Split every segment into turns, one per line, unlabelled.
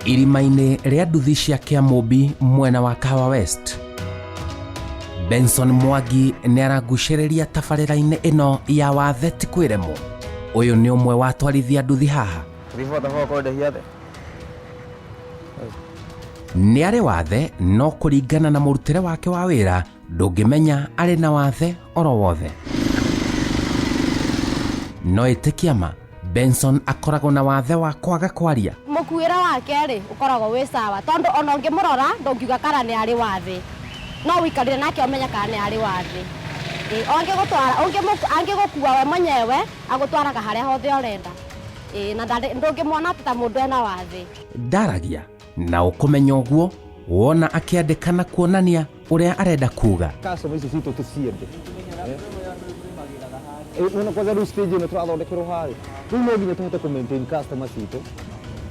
Irima-inĩ rĩa nduthi cia Kĩamũmbi mwena wa Kahawa West, Benson Mwangi nĩ aragucĩrĩria tabarĩra-inĩ ĩno ya Wathe ti kwĩremwo. Ũyũ nĩ ũmwe wa atwarithia nduthi haha. Nĩ arĩ wathe no kũringana na mũrutĩre wake wa wĩra ndũngĩmenya arĩ na wathe oro wothe. No ĩtĩkia ma, Benson akoragwo na wathe wa kwaga kwaria.
Mũkuĩre wake rĩ, ũkoragwo wĩ sawa tondũ ona ũngĩmũrora ndũngiuga kana nĩ arĩ wa thĩ. No ũikarire nake ũmenye kana nĩ arĩ wa thĩ. Ĩĩ angĩgũtwara, angĩgũkua we mwenyewe agũtwaraga harĩa hothe ũrenda. Ĩĩ na ndũngĩmuona atĩ ta mũndũ ena wathe.
Ndaragia na ũkũmenya ũguo wona akĩandĩka na kuonania ũrĩa arenda kuga.
Customer ici citũ tũciende. Nĩwona kwanza rĩu stage ĩno tũrathondekerwo haha rĩ, rĩu no nginya tũhote kũ maintain customer citũ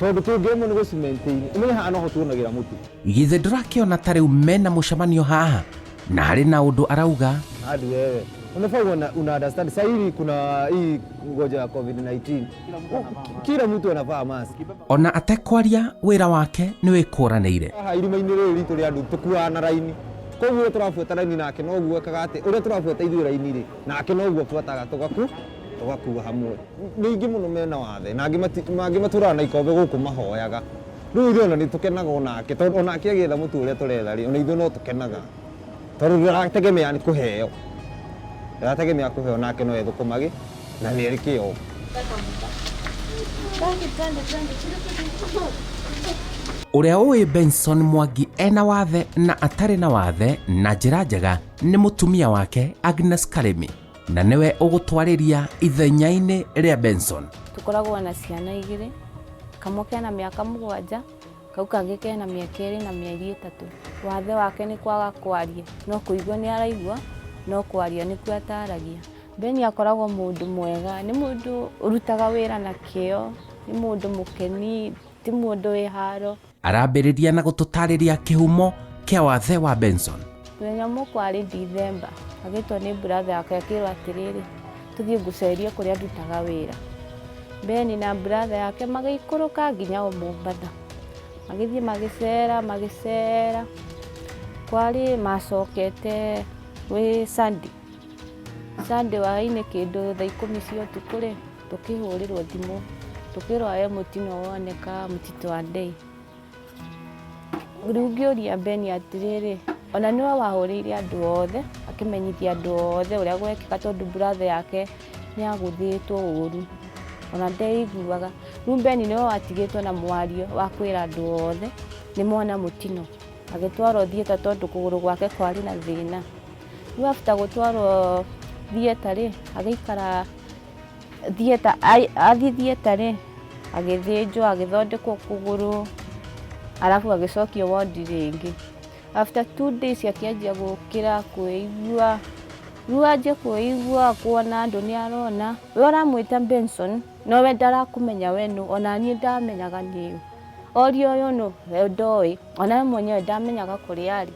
tondũ tũngĩremwo nĩ gũci maintain, ũmenye haha noho tuonagĩra mũtu.
Githĩ ndũrakĩona ta rĩu mena mũcemanio haha na harĩ na ũndũ arauga?
Hadi wewe unafaa una understand sasa hivi kuna hii ugonjwa ya COVID-19, kila mtu anavaa mask.
Ona atekwaria wĩra wake nĩ wĩkũranĩire.
Haha irima-inĩ rĩrĩ ritũ rĩa nduthi tũkuaga na raini, koguo ũrĩa tũrabuata raini nake noguo ekaga atĩ, ũrĩa tũrabuata ithuĩ raini rĩ, nake noguo abuataga tũgakua hamwe. Nĩ aingĩ mũno mena wathe na angĩ matũraga na ikombe gũkũ mahoyaga. Rĩu ithuĩ ona nĩ tũkenaga onake tondũ onake agĩetha mũtu ũrĩa tũretha rĩ, ona ithuĩ no tũkenaga tondũ ndũrategemea nĩ kũheo, ndũrategemea kũheo nake no ethũkũmage na nĩ arĩ kĩo.
Ũrĩa ũĩ Benson Mwangi ena wathe na atarĩ na wathe na njĩra njega nĩ mũtumia wake Agnes Karĩmi na nĩwe ũgũtwarĩria ithenya-inĩ rĩa Benson.
Tũkoragwo na ciana igĩrĩ, kamwe kena mĩaka 7, kau kangĩ kena mĩaka 2 na mĩeri 3. Wathe wake nĩ kwaga kwaria, no kũigua nĩ araigua, no kwaria nĩkuo ataragia. Beni akoragwo mũndũ mwega, nĩ mũndũ ũrutaga wĩra na kĩo, nĩ mũndũ mũkeni, ti mũndũ wĩ haro.
Arambĩrĩria na gũtũtarĩria kĩhumo kĩa wathe wa Benson.
Mũthenya ũmwe kwarĩ Dithemba, agĩtwo nĩ brother yake akĩrwo atĩrĩrĩ, tũthiĩ ngũcerie kũrĩa ndutaga wĩra. Beni na brother yake magĩikũrũka nginya o Mombatha. Magĩthiĩ magĩcera magĩcera, kwarĩ macokete gwĩ Sunday. Sunday hwaĩ-inĩ kĩndũ thaa 10 cia ũtukũ rĩ, tũkĩhũrĩrwo thimũ, tũkĩrwo he mũtino woneka mũtitũ wa Ndei. Rĩu ngĩũria Beni atĩrĩrĩ, ona nĩwe wahũrĩire andũ othe, akĩmenyithia andũ othe ũrĩa gwekĩka tondũ brother yake nĩ agũthĩtwo ũru, ona ndeiguaga. Rĩu Beni nĩwe watigĩtwo na mwario wa kwĩra andũ othe nĩ mona mũtino. Agĩtwarwo theatre tondũ kũgũrũ gwake kwarĩ na thĩna. Rĩu after gũtwarwo theatre rĩ, agĩikara theatre, athiĩ theatre rĩ, agĩthĩnjwo agĩthondekwo kũgũrũ, arabu agĩcokio wondi rĩngĩ. After 2 days akĩanjia gũkĩra kwĩigua, rĩu anjia kwĩigua kuona andũ nĩ arona, we ũramwĩta Benson no we ndarakũmenya we nũ, ona niĩ ndamenyaga nĩ ũ. Orio ũyũ nũ, we ndoĩ, ona we mwenyewe ndamenyaga kũrĩa arĩ.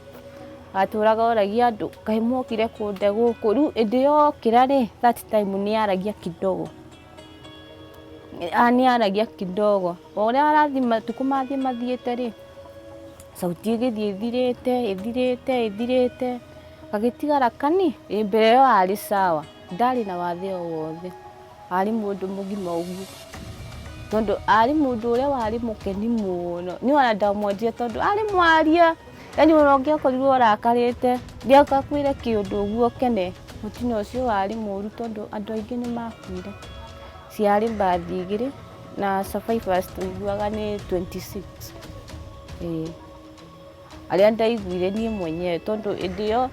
Atũraga oragia andũ, kaĩ mwokire kũnde gũkũ, rĩu hĩndĩ yokĩra rĩ, that time nĩ aragia kidogo, nĩ aragia kidogo, o ũrĩa arathiĩ matukũ mathiĩ mathiĩte rĩ, sauti ĩgĩthiĩ ĩthirĩte ĩthirĩte ĩthirĩte, gagĩtigara kani, mbere ĩyo arĩ sawa, ndarĩ na wathe o wothe, arĩ mũndũ mũgima ũguo, tondũ arĩ mũndũ ũrĩa warĩ mũkeni mũno, niĩ ona ndamwendire tondũ arĩ mwaria, yani ona ũngĩakorirwo ũrakarĩte, ndĩakakwĩre kĩũndũ ũguo ũkene. Mũtino ũcio warĩ mũru tondũ andũ aingĩ nĩ makuire. Ciarĩ mbathi 2 na survivors tũiguaga nĩ 26. Ĩĩ. Arĩa ndaiguire niĩ mwenyewe tondũ hĩndĩ ĩyo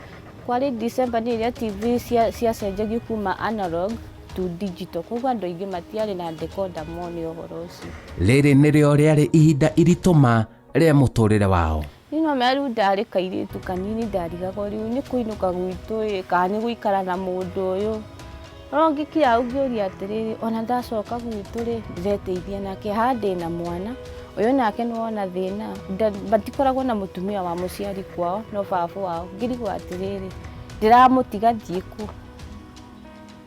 kwarĩ December nĩ ĩrĩa TV ciacenjagio kuma analog to digital, koguo andũ aingĩ matiarĩ na decoder mone ũhoro ũcio.
Rĩrĩ nĩrĩo rĩarĩ ihinda iritũ ma rĩa mũtũrĩre wao.
Niĩ no menya rĩu ndarĩ kairĩtu kanini ndarigagwo rĩu nĩ kũinũka gwitũ ĩ kana nĩ gũikara na mũndũ ũyũ. No ngĩkinya hau ngĩũria atĩrĩrĩ, ona ndacoka gwitũ rĩ, ndĩreteithia nake, haha ndĩna mwana, ũyũ nake nĩ wona thĩna, matikoragwo na mũtumia wa mũciari kwao no baba wao. Ngĩrigwo atĩrĩrĩ, ndĩramũtiga thiĩ kũ?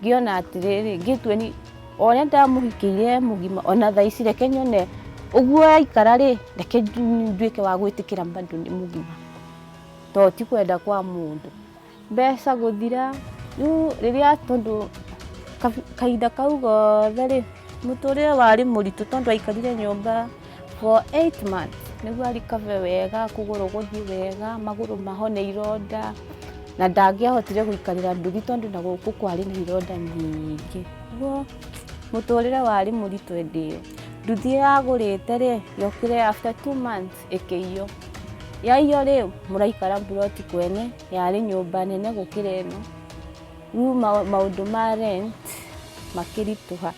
Ngĩona atĩrĩrĩ, ngĩtue ni o ũrĩa ndamũhikĩire e mũgima, ona thaa ici reke nyone Ũguo aikara rĩ, reke nduĩke wa gwĩtĩkĩra bado nĩ mũgima, tondũ ti kwenda kwa mũndũ. Mbeca gũthira, rĩu rĩrĩa tondũ kahinda kau gothe rĩ, mũtũrĩre warĩ mũritũ tondũ aikarire nyũmba for 8 months nĩguo arikave wega, kũgũrũ gũthiĩ wega, magũrũ mahone ironda, na ndangĩahotire gũikarĩra nduthi tondũ na gũkũ kwarĩ na ironda nyingĩ. Ũguo mũtũrĩre warĩ mũritũ hĩndĩ ĩyo. Nduthi ĩyo agũrĩte rĩ, yokire after 2 months ĩkĩiywo. Yaiywo rĩ, mũraikara mburoti kwene, yarĩ nyũmba nene gũkĩra ĩno. Rĩu maũndũ ma rent makĩritũha.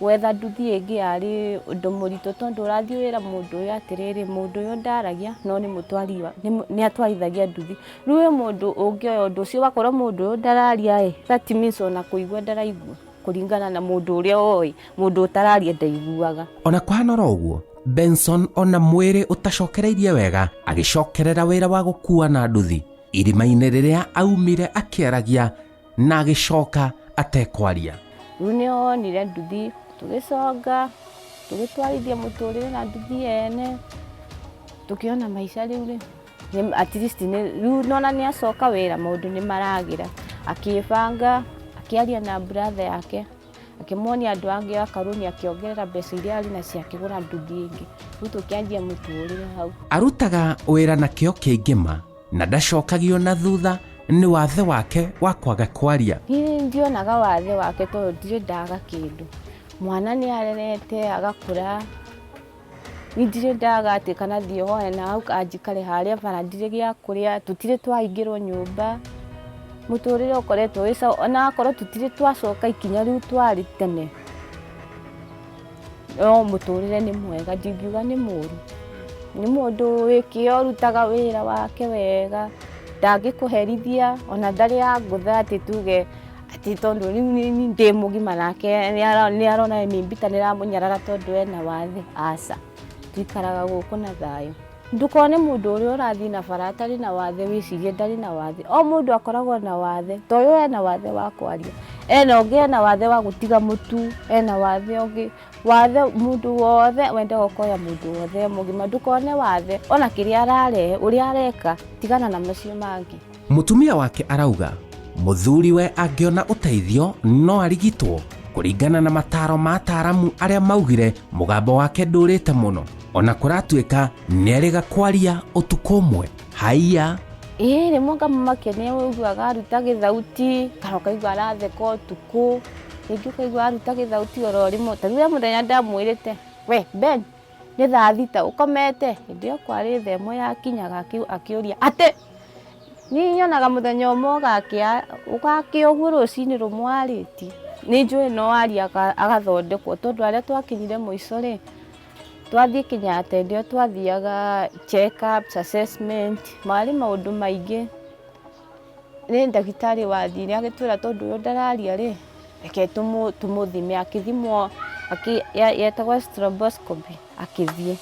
Gwetha nduthi ĩngĩ yarĩ ũndũ mũritũ tondũ ũrathiĩ wĩra mũndũ ũyũ atĩrĩrĩ, mũndũ ũyũ ndaragia no nĩ mũtwari nĩ atwarithagia nduthi. Rĩu wĩ mũndũ ũngĩoya ũndũ ũcio wakorwo mũndũ ũyũ ndararia ĩ, that means ona kũigua ndaraigua kũringana na mũndũ ũrĩa oĩ, mũndũ ũtararia ndaiguaga.
Ona kũhana oro ũguo, Benson ona mwĩrĩ ũtacokereirie wega agĩcokerera wĩra wa gũkua na nduthi irima-inĩ rĩrĩa aumire akĩaragia na agĩcoka atekwaria.
Rĩu nĩ onire nduthi, tũgĩconga, tũgĩtwarithia mũtũrĩre na nduthi ene, tũkĩona maica rĩu rĩ, at least rĩu nona nĩ acoka wĩra maũndũ nĩ maragĩra. Akĩbanga, akĩaria na brother yake, akĩmuonia andũ angĩ a karũni, akĩongerera mbeca iria arĩ nacio akĩgũra nduthi ĩngĩ. Rĩu tũkĩanjia mũtũrĩre hau.
Arutaga wĩra na kĩo kĩingĩ ma na ndacokagio na thutha nĩ wathe wake wa kwaga kwaria.
Niĩ ndionaga wathe wake tondũ ndirĩ ndaga kĩndũ. Mwana nĩ arerete agakũra, niĩ ndirĩ ndaga atĩ kana thiĩ hoe na hau anjikare harĩa bara ndirĩ gĩa kũrĩa, tũtirĩ twaingĩrwo nyũmba. Mũtũrĩre ũkoretwo wĩ sawa, ona akorwo tũtirĩ twacoka ikinya rĩu twarĩ tene, no mũtũrĩre nĩ mwega, ndingiuga nĩ mũru. Nĩ mũndũ wĩ kĩo, ũrutaga wĩra wake wega, ndangĩkũherithia, ona ndarĩ angũtha atĩ tuge atĩ tondũ rĩu niĩ ndĩ mũgima nake nĩ arona mĩmbita nĩ ĩramũnyarara tondũ ena wathe. Aca, tũikaraga gũkũ na thayũ. Ndũkone mũndũ ũrĩa ũrathiĩ na bara atarĩ na wathe wĩcirie ndarĩ na wathe. O mũndũ akoragwo na wathe, ta ũyũ ena wathe wa kwaria, ena ũngĩ ena wathe wa gũtiga mũtu, ena wathe ũngĩ. Wathe mũndũ wothe wendaga ũkoya mũndũ wothe mũgima, ndũkone wathe ona kĩrĩa ararehe, ũrĩa areka, tigana na macio mangĩ.
Mũtumia wake arauga mũthuriwe angĩona ũteithio no arigitwo kũringana na mataro ma ataaramu arĩa maugire mũgambo wake ndũrĩte mũno, ona kũratuĩka nĩerĩga kwaria ũtukũ ũmwe. Haiya.
Ĩĩ rĩmwe ngamũmakia nĩ ũiguaga aruta gĩthauti kana ũkaigua aratheka ũtukũ, rĩngĩ ũkaigua aruta gĩthauti oro rĩmwe. Ta rĩu he mũthenya ndamwĩrĩte, we Ben, nĩ thaa thita ũkomete? Hĩndĩ ĩyo kwarĩ thaa ĩmwe yakinyaga akĩũria atĩ niĩ nyonaga mũthenya ũmwe ũgakĩa ũguo rũcinĩ rũmwe arĩtie. Nĩ njũĩ no aria agathondekwo tondũ arĩa twakinyire mũico rĩ, twathiĩ Kenyatta hĩndĩ ĩyo twathiaga check ups, assessment, marĩ maũndũ maingĩ. Nĩ ndagĩtarĩ wathire agĩtwĩra tondũ ũyũ ndararia rĩ, reke tũmũthime. Akĩthimwo, yetagwo stroboscopy, akĩthiĩ.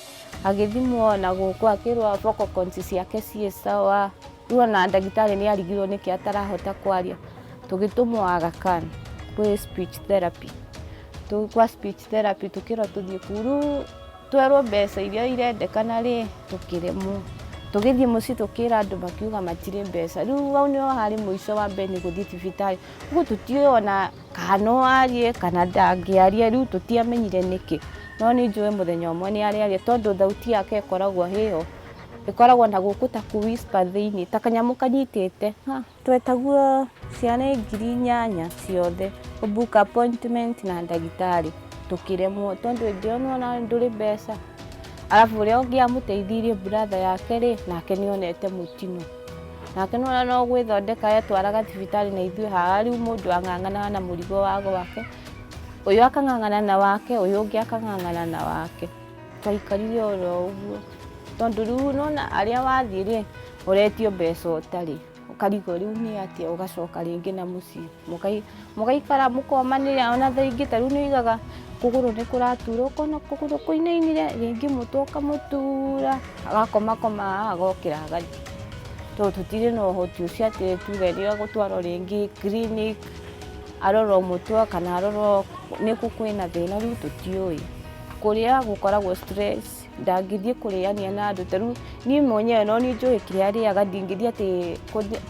Agĩthimwo na gũkũ akĩrwo vocal cords ciake ciĩ sawa. Rĩu ona ndagĩtarĩ nĩ arigirwo nĩkĩ atarahota kwaria. Tũgĩtũmwo Aga Khan kwĩ speech therapy. Kwa speech therapy tũkĩrwo tũthiĩ kũu. Rĩu twerwo mbeca iria irendekana rĩ, tũkĩremwo. Tũgĩthiĩ mũciĩ tũkĩra andũ makiuga matirĩ mbeca. Rĩu hau nĩho harĩ mũico wa Ben gũthiĩ thibitarĩ. Ũguo tũtiũĩ ona kana no arie kana ndangĩaria, rĩu tũtiamenyire nĩkĩ. No nĩ njũĩ mũthenya ũmwe nĩ arĩaria tondũ thauti yake ĩkoragwo ĩyo, ĩkoragwo na gũkũ ta kũ whisper thĩiniĩ, ta kanyamũ kanyitĩte. Twetagwo ciana 8,000 ciothe kũ book appointment na ndagĩtarĩ, tũkĩremwo tondũ hĩndĩ ĩyo nĩwona ndũrĩ mbeca. Arabu ũrĩa ũngĩ amũteithirie brother yake rĩ, nake nĩ onete mũtino. Nake nĩwona no gwĩthondeka etwaraga thibitarĩ na ithuĩ haha rĩu mũndũ ang'ang'anaga na mũrigo wa gwake, ũyũ akang'ang'ana na wake, ũyũ ũngĩ akang'ang'ana na wake. Twaikarire oro ũguo tondũ rĩu nĩwona arĩa wathiĩ rĩ, ũretio mbeca ũtarĩ, ũkarigwo rĩu nĩ atĩa, ũgacoka rĩngĩ na mũciĩ, mũgaikara mũkomanĩra ona thaa ingĩ ta rĩu nĩ ũigaga kũgũrũ nĩ kũratura, ũkona kũgũrũ kũinainire, rĩngĩ mũtwe ũkamũtura, agakomakoma haha agokĩra agathiĩ. Tondũ tũtirĩ na ũhoti ũcio atĩ tuge nĩ egũtwarwo rĩngĩ clinic, arorwo mũtwe kana arorwo nĩkũ kwĩna thĩna, rĩu tũtiũĩ. Kũrĩa gũkoragwo stress, ndangĩthiĩ kũrĩania na andũ. Ta rĩu niĩ mwenyewe no niĩ njũĩ kĩrĩa arĩaga, ndingĩthiĩ atĩ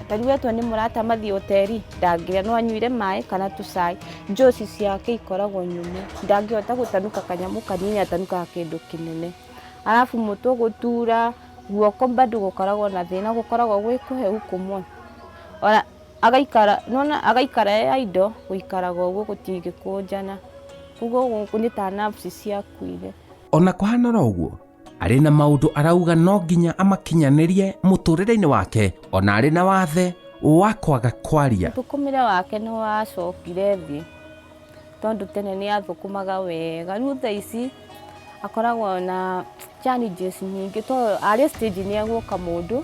ta rĩu etwo nĩ mũrata mathiĩ hoteri, ndangĩrĩa, no anyuire maĩ kana tũcai. Njoci ciake ikoragwo nyũmũ, ndangĩhota gũtanuka kanyamũ kanini, atanukaga kĩndũ kĩnene. Arabu mũtwe gũtura, guoko bado gũkoragwo na thĩna, gũkoragwo gwĩ kũhehu kũmwe. Ona agaikara, nĩwona agaikara e idle, gũikaraga ũguo gũtingĩkũnjana. Koguo gũkũ nĩ ta nerves ciakuire.
Ona kũhana oro ũguo, arĩ na maũndũ arauga no nginya amakinyanĩrie mũtũrĩre-inĩ wake ona arĩ na wathe wa kwaga kwaria.
Mũthũkũmĩre wake nĩ wacokire thĩ tondũ tene nĩ athũkũmaga wega, rĩu thaa ici akoragwo na challenges nyingĩ tondũ arĩ stage nĩ egũka mũndũ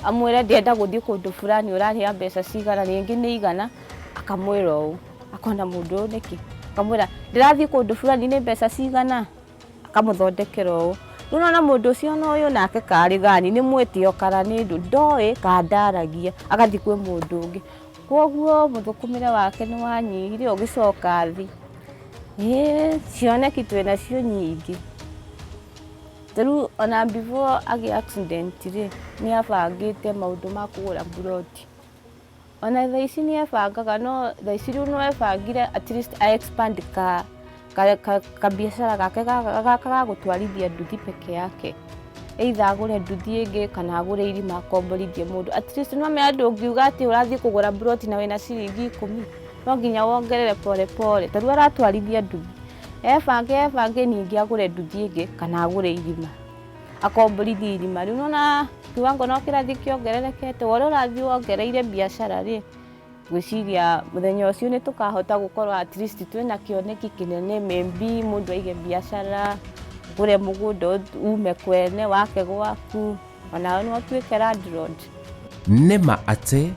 amwĩre ndĩrenda gũthiĩ kũndũ fulani ũrarĩha mbeca cigana, rĩngĩ nĩ igana, akamwĩra ũũ, akona mũndũ ũyũ nĩkĩ, akamwĩra ndĩrathiĩ kũndũ fulani nĩ mbeca cigana, akamũthondekera ũũ. Rĩu nĩwona mũndũ ũcio na ũyũ nake karĩ gani nĩ mwĩtĩo kana nĩ ndũ, ndoĩ kana ndaragia, agathiĩ kwĩ mũndũ ũngĩ. Koguo mũthũkũmĩre wake nĩ wanyihire ũgĩcoka thĩ. Ĩĩ cioneki twĩnacio nyingĩ. Ta rĩu ona before agĩe accident rĩ, nĩ abangĩte maũndũ ma kũgũra mburoti. Ona thaa ici nĩ ebangaga no thaa ici rĩu no ebangire at least a expand ka kabiacara gake gaka ga gũtwarithia nduthi peke yake. Either agũre nduthi ĩngĩ kana agũre irima akomborithie mũndũ. At least nĩ wamenya ndũngiuga atĩ ũrathiĩ kũgũra mburoti na wĩna ciringi ikũmi, no nginya wongerere pole pole. Ta rĩu aratwarithia nduthi, ebange ebange ningĩ agũre nduthi ĩngĩ kana agũre irima, akomborithie irima. Rĩu nĩwona kiwango no kĩrathiĩ kĩongererekete, o ũrĩa ũrathiĩ wongereire biacara rĩ, ngwĩciria mũthenya ũcio nĩ tũkahota gũkorwo at least twĩna kĩoneki kĩnene, maybe mũndũ aige biacara, ũgũre mũgũnda ume kwene wake gwaku, onawe no ũtuĩke landlord.
Nĩ ma atĩ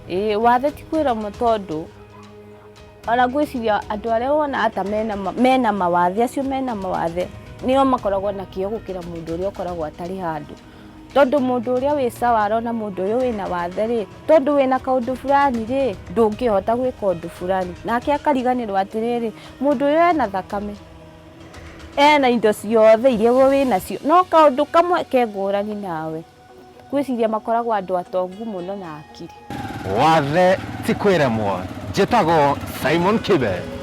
Ĩĩ wathe ti kwĩrwo tondũ ona ngwĩciria andũ arĩa wonaga ta mena mawathe, acio mena mawathe nĩo makoragwo na kĩo gũkĩra mũndũ ũrĩa ũkoragwo atarĩ handũ. Tondũ mũndũ ũrĩa wĩ sawa arona mũndũ ũyũ wĩna wathe rĩ, tondũ wĩna kaũndũ fulani rĩ, ndũngĩhota gwĩka ũndũ fulani. Nake akariganĩrwo atĩrĩrĩ, mũndũ ũyũ ena thakame, ena indo ciothe iria we wĩnacio, no kaũndũ kamwe ke ngũrani nawe. Ngwĩciria makoragwo andũ atongu mũno na akiri.
Wathe ti kwĩremwo. Njĩtagwo Simon Kibe.